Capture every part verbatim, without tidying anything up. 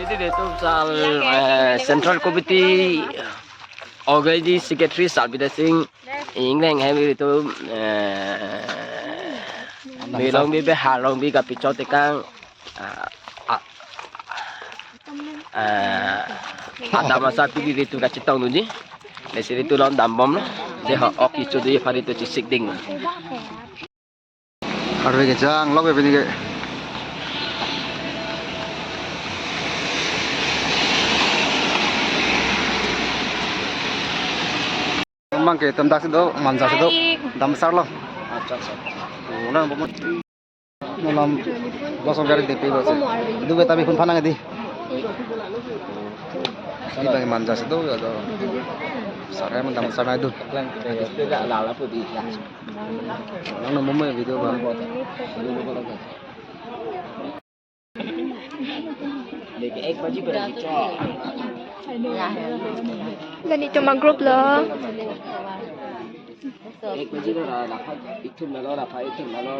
Ilitum sal, eh, Central Committee Organizing Secretary sal Bidya Sing Engleng hem ilitum, eh, Melongbi pen Harlongbi kapichot tekang, ah, ah, ah, adam asar pidi ilitum kachetong dunji. Lasi ilitum lon dambomlo. Je ho ok icho dui phari to chisik ding. Arve kejang lok ya pini ke. Mang ke tem dak si do, manja si do. Dam asar lo. Acha, acha. Oh, na, malam bosong gari depe bos. Itu beta bi phun phanang di. Ini bagi manja si do ya do. Sarai man dam asar na itu. Lang, lang, lang, lang, lang. Nang nang mama video ba. Lagi cuma grup lo. Ek baji lo ra, ra pha, ithum lo, ra pha, ithum lo.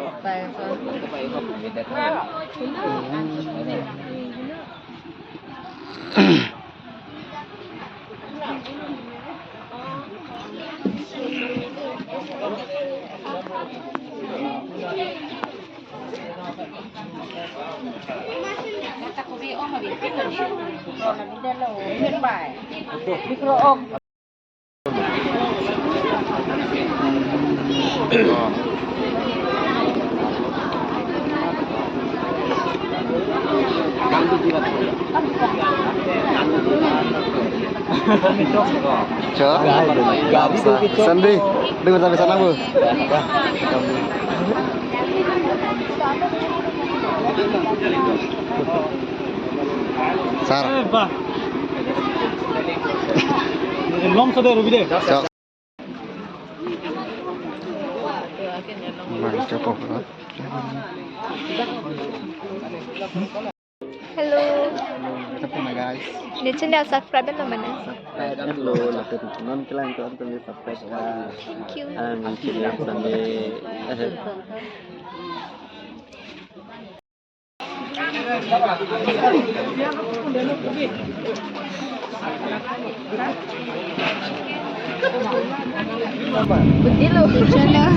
Cho? Sandi, dua sampai sana bu. Sar. Long sa de rubi de. Cho. Mari, cho po. Hello. Hello, guys. Ne channel subscribe lo mane? Subscribe lo, non kelang kelang kami subscribe. Thank you. Ang channel kami. Betul lo. Channel.